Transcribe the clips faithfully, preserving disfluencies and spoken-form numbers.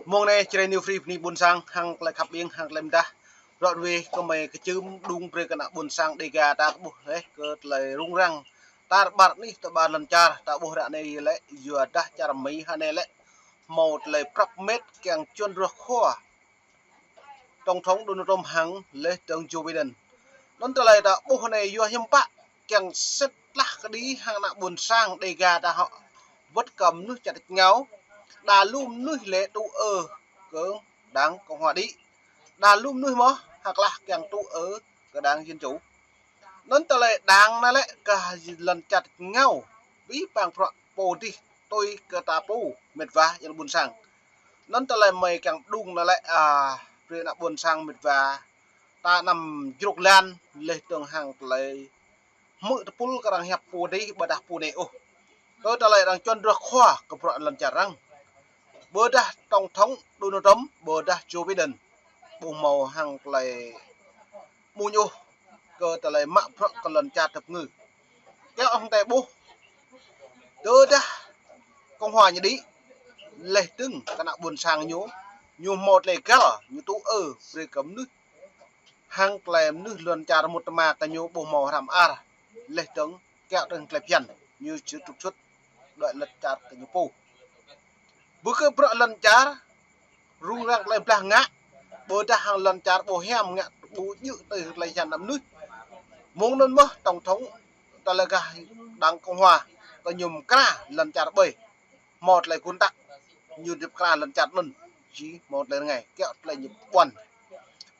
Mông anai Jrai New Free bơni ƀôn sang hăng tơlơi khăp ƀing hăng tơlơi mơdah. Rŏ ruai kơ mơi kơčưm đung brơi kơ ană ƀôn sang Dêga ta ƀuh laih kơ tơlơi rŭng răng. Tar ƀar anih tơƀar lŏn čar ta ƀuh ră anai lĕ yua dah čar Mi hă anai lĕ hmâo tơlơi prăp met kiăng čuăn ruah khua Tổng thống Donald Trump hăng laih dơ̆ng Joe Biden. Anŭn tơlơi ta ƀuh anai yua hiư̆m pă kiăng sĭt tlah kơđi hăng ană ƀôn sang Dêga ta hŏ wơ̆t kơ mơnuih čar tač êngao. Đa lu mơnuih lĕ tŭ ư kơ đảng Cộng hòa đĭ. Đa lu mơnuih mơ̆ hơklah kiăng tŭ ư kơ đảng Dân chủ. Anŭn tơlơi đảng anai lĕ kah lŏn čar tač êngao. Ƀing pang prăk pô dih tui kơ ta pô mĕt wa yang ƀôn sang. Anŭn tơlơi mơi kiăng đung anai lĕ, a, brơi ană ƀôn sang mĕt wa ta anăm jrŭk lan laih dơ̆ng hăng tơlơi hmư̆ tơpul kơ arăng hiăp pô dih ƀôdah pô anai ôh. Tui tơlơi arăng čuăn ruah khua kơ prăk lŏn čar arăng. Ƀôdah Tổng thống Donald Trump, ƀôdah Joe Biden. Ƀu hmâo hăng tơlơi mŭn ôh kơ tơlơi mă prăk kơ lŏn čar tơpơngư. Kiăo hăng tơlơi ƀuh. Tơdah Cộng hòa ñu đĭ. Laih dơ̆ng kơ ană ƀôn sang ñu. Ñu hmâo tơlơi găl, ñu tŭ ư, brơi kơ mơnuih. Hăng tơlơi mơnuih lŏn čar mŭt tơma kơ ñu ƀu hmâo hrăm ar. Laih dơ̆ng kiăo dơ̆ng tơlơi phiăn. Ñu či trục xuất. Đuaĭ lŏn čar kơ ñu pô. Ƀu kơ prăk lŏn čar, rŭng răng tơlơi blah ngă, ƀôdah hăng lŏn čar ƀu hiam ngă, ƀu djơ̆ tui tơlơi hiam ană mơnuih. Mông anŭn mơ̆ Tổng thống, tơlơi gah đảng Cộng hòa, kơ ñu mơkra lŏn čar ƀơi. Hmâo tơlơi kơnăk, ñu djŏp kra lŏn čar anŭn, či hmâo tơlơi rơngai, kiăo tơlơi ñu ƀuăn.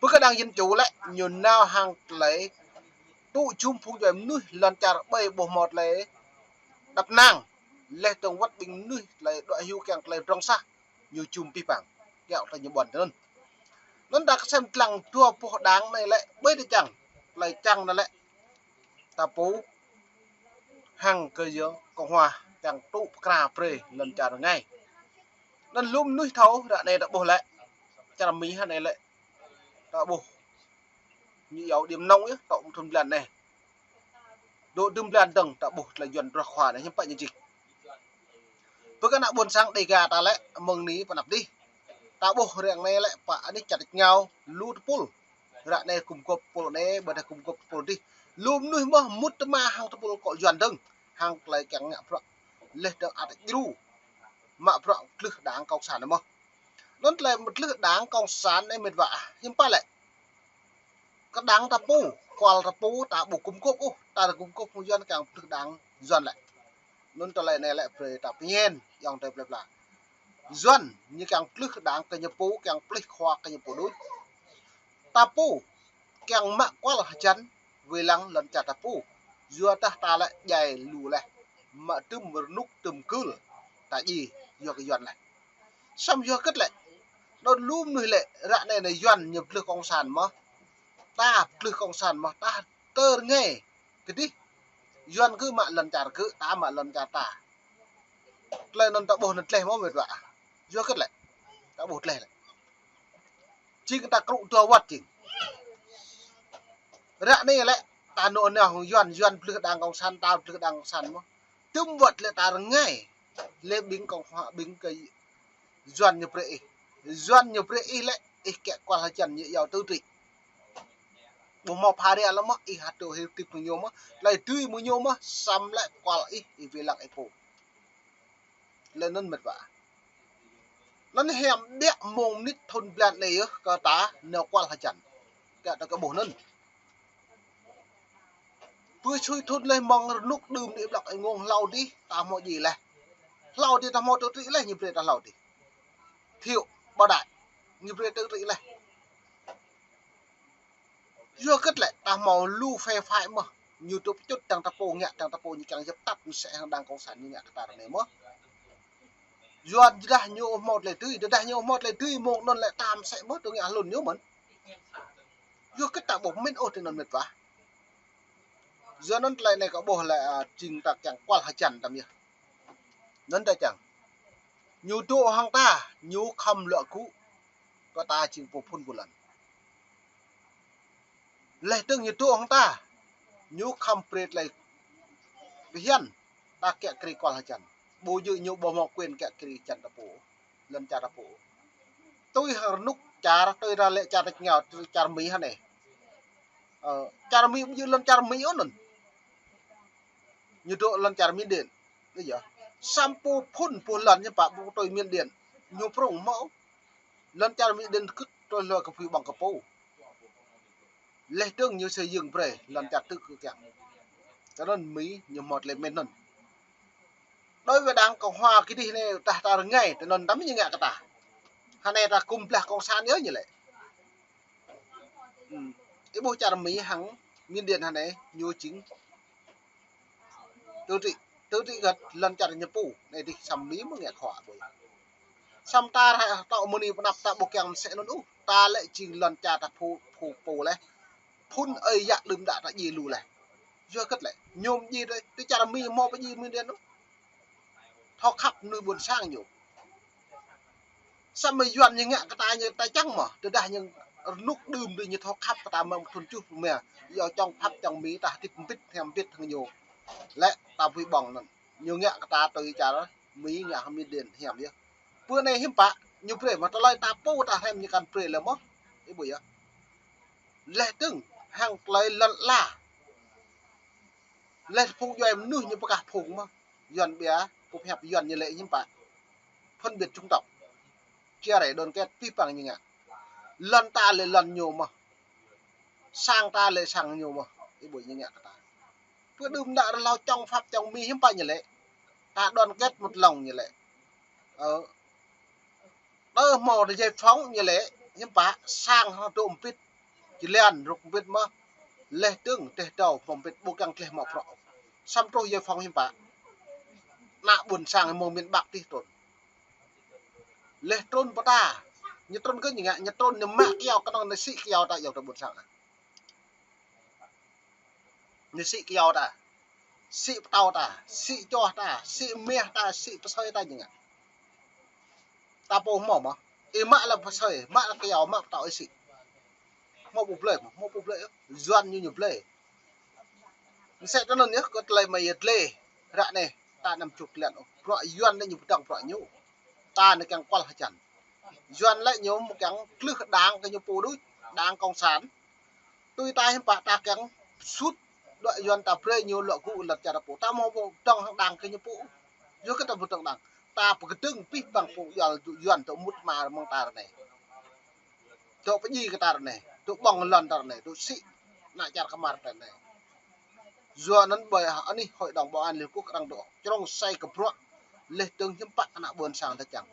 Ƀu kơ đảng Dân chủ lĕ, ñu nao hăng tơlơi, tŭ jum phung djuai mơnuih lŏn čar ƀơi ƀu hmâo tơlơi, đăp năng, laih dơ̆ng wơ̆t ƀing mơnuih tơlơi đuaĭ hyu kiăng tơlơi pơdrŏng sah. Ñu jum pih pang. Kiăo tơlơi ñu ƀuăn tơ anŭn. Anŭn ta kơsem lăng dua boh đảng anai lĕ, ƀơi tơčăng. Tơlơi čang anai lĕ. Ta pô hăng kơ yơ̆ng Cộng hòa, kiăng tŭ pơkra brơi lŏn čar rơngai. Anŭn lu mơnuih thâo, ră anai ta ƀuh lĕ. Čar Mi hă anai lĕ. Ta ƀuh. Ñu iâu điểm nóng yơh, tŏ mơ̆ng thŭn blan anai. Dŏ dŭm blan dơ̆ng ta ƀuh tơlơi Yuan ruah khua anai hiư̆m pă ñu jing. Ƀơi kơ ană ƀôn sang Dêga ta lĕ mơ̆ng anai pơ anăp dih. Ta ƀuh ră anai lĕ pơ anih čar tač êngao lu tơpul. Ră anai gum gŏp tơpul anai, ƀôdah gum gŏp tơpul dih. Lu mơnuih mơ̆ mŭt tơma hăng tơpul kơ Yuan dơ̆ng. Hăng tơlơi kiăng ngă prăk. Laih dơ̆ng ăt djru. Mă prăk glưh đảng Cộng sản anai mơ̆. Anŭn tơlơi mă glưh đảng Cộng sản anai mĕt wa. Hiư̆m pă lĕ. Kơ đảng ta pô, kual ta pô, ta ƀu gum gŏp ôh, ta gum gŏp hăng Yuan kiăng glưh đảng Yuan lĕ. Anŭn tơlơi anai lĕ brơi ta pơñen, yŏng tơlơi plơi pla. Yuan, ñu kiăng glưh đảng kơ ñu pô, kiăng plih khua kơ ñu pô đôč. Ta pô, kiăng mă kual hơjăn, wai lăng lŏn čar ta pô. Yua dah ta lĕ djai lu laih, mă dŭm rơnŭk dŭm gưl, ta djai, yua kơ Yuan laih. Samơ̆ yua hơget lĕ. Anŭn lu mơnuih lĕ, ră anai anai Yuan ñu glưh Cộng sản mơ̆. Ta glưh Cộng sản mơ̆, ta tơrngai. Kơdih. Yuan gơ̆ mă lŏn čar gơ̆, ta mă lŏn čar ta. Tơlơi anŭn ta ƀuh anŭn tlaih mơ̆ mĕt wa. Yua hơget lĕ. Ta ƀuh tlaih lĕ. Jing ta krŭ dua wơ̆t jing. Ră anai lĕ, ta nô nao hăng Yuan, Yuan glưh đảng Cộng sản, ta glưh đảng Cộng sản mơ̆. Dŭm wơ̆t lĕ ta rơngai. Lĕ ƀing Cộng hòa, ƀing kơ Yuan ñu brơi ih. Yuan ñu brơi ih lĕ, ih kiăng kual hơjăn ñu iâu tŭ tui. Ƀu hmâo pha ria lĕ mơ̆, ih hơdôm hil tip mơ̆ng ñu mơ̆. Tơlơi tui mơ̆ng ñu mơ̆, samơ̆ lĕ kual ih, ih wai lăng ih pô. Lĕ anŭn mĕt wa. Anŭn hiam biă mông mơnit thŭn blan anai yơh kơ ta nao kual hơjăn. Kiăo ta kơ ƀuh anŭn. Pơ sui thŭn laih mơ̆ng rơnŭk đưm đĭ blŏk ih ngông hlâo dih, ta hmâo djai laih. Hlâo dih ta hmâo tŭ tui laih, ñu brơi ta hlâo dih. Thiệu, Bảo Đại, ñu brơi tŭ tui laih. Yua hơget lĕ, ta hmâo lu phe phái mơ̆. Ñu tŭ pơčŭt tăng ta pô ngă, tăng ta pô ñu kiăng djăp tăp mơsĕ hăng đảng Cộng sản ñu ngă kơ ta ră anai mơ̆. Yuan tơdah ñu hmâo tơlơi tui, tơdah ñu hmâo tơlơi tui mông anŭn lĕ ta mơsĕ mơ̆ tŭ ngă hlŭn ñu mơ̆n. Yua hơget ta ƀuh mĭn ôh tui anŭn mĕt wa. Yua anŭn tơlơi anai kơ ƀuh lĕ, a, jing ta kiăng kual hơjăn tăm yơh. Anŭn ta čang. Ñu dŏ hăng ta, ñu khŏm luă gŭ. Kơ ta jing pô phŭn pô lăn. Laih dơ̆ng ñu dŏ hăng ta. Ñu khŏm brơi tơlơi phiăn. Ta kiăng krĭ kual hơjăn. Ƀu djơ̆ ñu ƀu hmâo quyền kiăng krĭ hơjăn ta pô. Lŏn čar ta pô. Tui hăng rơnŭk čar, tui ra lĕ čar tơčô, tui čar Mi hă anai. Ơ, čar Mi ƀu djơ̆ lŏn čar Mi ôh anŭn. Ñu dŏ lŏn čar Miên Điện. Ơ yơh. Samơ̆ pô phŭn pô lŏn ñu pă pô tui Miên Điện. Ñu prŏng hmâo. Lŏn čar Miên Điện kơ̆t tui hlơi kơ phui ƀơ̆ng kơ pô. Leh dơ̆ng ñu xây dựng brơi lŏn čar tŭ kơ kiăng. Tui anŭn Mi ñu hmâo tơlơi mĭn anŭn. Đối với Đảng Cộng Hòa kơ dih anai ta, ta rơngai, tui anŭn ta mơ̆ ñu ngă kơ ta. Hă anai ta kŭm blah cộng sản yơh ñu lĕ. Ih ƀuh čar Mi hăng Miên Điện hă anai ñu jing tự trị, tự trị găt lŏn čar ñu pô, anai dih samơ̆ Mi mơ̆ ngă khua ƀơi. Samơ̆ ta ră tŏ mơni pơnăp ta ƀu kiăng mơsĕ anŭn ôh, ta lĕ jing lŏn čar ta pô, pô, pô leh. Phŭn ơi yă đưm đă ta djai lu leh. Yua hơget lĕ, ñu mơ̆ djai tui, tui čar Mi hmâo pơdjai Mi Điện ôh. Thâo khăp mơnuih ƀôn sang ñu. Samơ̆ Yuan ñu ngă kơ ta ñu ta čang mơ̆, tơdah ñu rơnŭk đưm đơi ñu thâo khăp kơ ta mơ̆ng thŭn tơjuh mơ̆, yua čŏng phăp čŏng Mi ta hơdip mbĭt, hiam mbĭt hăng ñu. Lĕ ta phui ƀơ̆ng anŭn. Ñu ngă kơ ta tui čar Mi ngă hăng Miên Điện hiam yơh. Pơ anai hiư̆m pă, ñu brơi mơ̆ tơlơi ta pô ta hrăm ñu kăn brơi lĕ mơ̆. Ih ƀuh yơh. Leh dơ̆ng hăng tơlơi lŏn ala. Leh phung djuai mơnuih ñu pơkah phung mơ̆. Yuan ƀiă, pơhiăp Yuan ñu lĕ hiư̆m pă. Phân biệt chủng tộc. Chia rẽ đoàn kết pih păng ñu ngă. Lŏn ta lĕ lŏn ñu mơ̆. Sang ta lĕ sang ñu mơ̆. Ih ƀuh ñu ngă kơ ta. Pơ đưm đă rơlâo čŏng phăp čŏng Mi hiư̆m pă ñu lĕ. Ta đoàn kết một lòng ñu lĕ. Ơ. Tơ hmâo tơ giải phóng ñu lĕ, hiư̆m pă, sang hăng dŏ mbĭt, jơlan rŭk mbĭt mơ̆, leh dơ̆ng teh tâo hmâo mbĭt ƀu kiăng tleh mă bruă. Samơ̆ truh giải phóng hiư̆m pă. Ană ƀôn sang mơ̆ng miền Bắc dih trŭn. Leh trŭn pơ ta, ñu trŭn kơ ñu ngă, ñu trŭn ñu mă kyâo kơnơ̆ng ñu sĭ kyâo ta yua ta ƀôn sang. Ñu sĭ kyâo ta, sĭ pơtâo ta, sĭ čoh ta, sĭ meh ta, sĭ pơsơi ta ñu ngă. Ta pô hmâo mơ̆, ih mă lĕ pơsơi, mă lĕ kyâo, mă pơtâo ih sĭ. Hmâo ƀu blơi mơ̆, hmâo ƀu blơi, Yuan ñu ñu blơi. Mơsĕ tui anŭn yơh, kơ tơlơi mơ̆ yơh dlê, ră anai, ta năm chục lĕ, bruă Yuan anai ñu pơdơ̆ng bruă ñu. Ta anai kiăng kual hơjăn. Yuan lĕ ñu mơ̆ kiăng klưh Đảng kơ ñu pô đôč, Đảng Cộng sản. Tui ta hiư̆m pă ta kiăng sut, đuaĭ Yuan ta brơi ñu lŏ gŭ lŏn čar ta pô. Ta hmâo pô dŏng hăng Đảng kơ ñu pô. Yua kơ ta ƀu dŏng Đảng. Ta pơkơdơ̆ng pih păng phung Yuan, Yuan dŏ mŭt mă mơ̆ng ta ră anai. Dŏ pơdjai kơ ta ră anai. Dŏ ƀơ̆ng lŏn ta ră anai. Dŏ sĭ ană čar kơmar ta ră anai. Yua anŭn ƀơi anih Hội đồng Bảo an Liên Hợp Quốc arăng dŏ črông sai kơ bruă. Leh dơ̆ng hiư̆m pă ană ƀôn sang ta čang.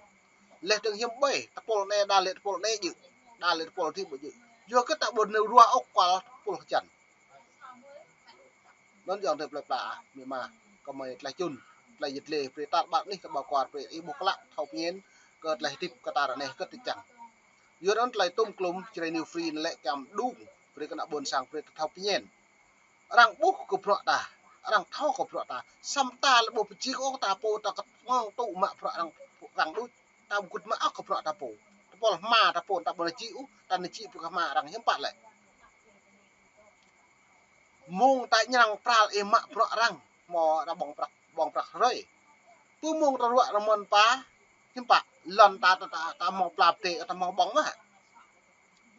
Leh dơ̆ng hiư̆m ƀơi, tơpul anai, đa lĕ tơpul anai djơ̆. Đa lĕ tơpul adih ƀu djơ̆. Yua kơ ta ƀu nao ruah ôh kual tơpul hơjăn. Anŭn yơh tơlơi plơi pla, amĭ ama, kơmơi tơlơi čun, tơlơi yơh dlê, brơi tar ƀar anih ta ƀu kuar brơi, ih ƀuh klă, thâo pơñen, kơ tơlơi hơdip kơ ta ră anai, kơ tơčang. Yua anŭn tơlơi tŭm klum, Jrai New Free anai lĕ kiăng mơđung, brơi kơ ană ƀôn sang, brơi ta thâo pơñen. Arăng ƀuh kơ bruă ta, arăng thâo kơ bruă ta. Samơ̆ ta lĕ ƀu pơjing ôh ta pô ta kơt ngŏng tŭ mă bruă arăng, arăng đôč. Ta ƀu kơt mă ôh kơ bruă ta pô. Tơpul hma ta pô ta ƀu nao čih ôh, ta nao čih pơ kơ hma arăng hiư̆m pă lĕ. Mơ̆ng ta ñrăng pral ih mă bruă arăng, hmâo arăng ƀơ̆ng prăk, ƀơ̆ng prăk hrơi. Pơ mơ̆ng ta ruă rơmon pa, hiư̆m pă, lŏn ta, ta, ta, ta hmâo pla pơdê, ta hmâo ƀơ̆ng mơ̆.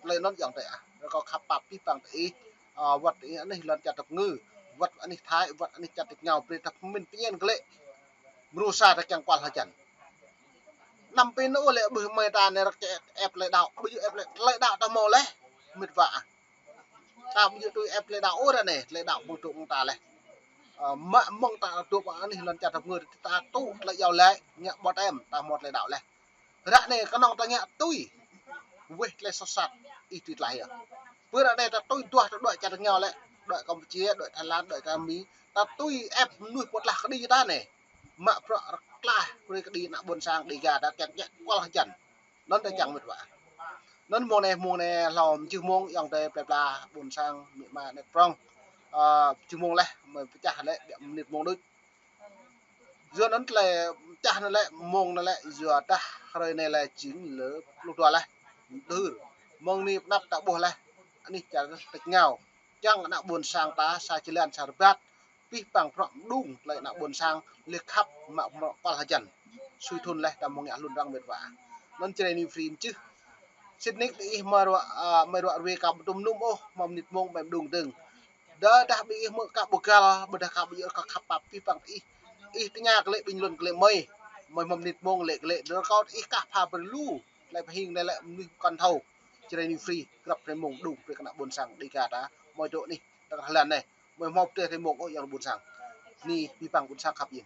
Tơlơi anŭn yơh tơlơi ah. Rơkâo khăp pap pih păng tơ ih, ơ, wơ̆t ih anih lŏn čar tơpơngư, wơ̆t anih Thái, wơ̆t anih čar tơpơngao, brơi ta pơmĭn pơñen glaĭ. Mrô sa ta kiăng kual hơjăn. Năm pin ôh lĕ ƀuh mơi ta anai rơ̆k ĕp tơlơi đaŏ, ƀu djơ̆ ĕp tơlơi, tơlơi đaŏ ta hmâo leh, mĭt wa ah. Ta ƀu djơ̆ tui ĕp tơlơi đaŏ ôh ră anai, tơlơi đaŏ ƀu dŏ mơ̆ng ta leh. Ơ, mă mơ̆ng ta dŏ pơ anih lŏn čar tơpơngư ta tŭ tơlơi iâu laĭ, ngă ƀô̆ tem, ta hmâo tơlơi đaŏ leh. Ră anai kơnơ̆ng ta ngă tui. Weh tơlơi soh sat, ih tui tlaih yơh. Pơ ră anai ta tui duah ta đuaĭ čar tơpơngao lĕ, đuaĭ Campuchia, đuaĭ Thái Lan, đuaĭ čar Mi, ta tui ĕp mơnuih pơtlaih kơđi ta anai. Mă bruă rơklaih, brơi kơđi ană ƀôn sang Dega ta kiăng kiăng kual hơjăn. Anŭn ta čang mĭt wa. Anŭn mơ̆ng anai, mơ̆ng anai hlâo mơjưh mông, ayŏng adơi plơi pla ƀôn sang, amĭ ama anet prŏng. Ơ, mơjưh mông leh, mơi pơčah lĕ, biă mơnit mông đôč. Yua anŭn tơlơi pơčah anŭn lĕ, mông anŭn lĕ, yua dah hrơi anai lĕ jing lơ pluh dua leh, đưr. Mơ̆ng anai pơnăp ta ƀuh leh, anih čar tơpơngao. Kiăng ană ƀôn sang ta, sa jơlan sa rơbat, pih păng bruă mơđung, tơlơi ană ƀôn sang, lĕ khăp, mă bruă kual hơjăn. Sui thun leh, ta mơ̆ng ngă hlŭn arăng mĭt wa. Anŭn Jrai New Free mơjưh. Sĭt nik ƀing ih mơ̆ ruă, a, mơ̆ ruă ruai kâo ƀu tŭ mơnum ôh, hmâo mơnit mông ƀing ih mơ̆ng dơ̆ng. Đa dah ƀing ih mơ̆ kâo ƀu găl, ƀôdah kâo ƀu djơ̆ kâo khăp pap pih păng ih. Ih tơña kơ lĕ ƀing lŏn kơ lĕ mơi. Mơi hmâo mơnit mông lĕ kơ lĕ, rơkâo ih kah pha brơi lu. Tơlơi pơhing anai lĕ mơnuih pơkŏn thâo. Jrai ni free, grăp tơlơi mông đŭng brơi kơ ană ƀôn sang Dega ta. Mơi dŏ anih, ta kơ hlan anai. Mơi hmâo pơtreh tơlơi mông ôh yang ƀôn sang. Ni pih păng ƀôn sang khăp ih.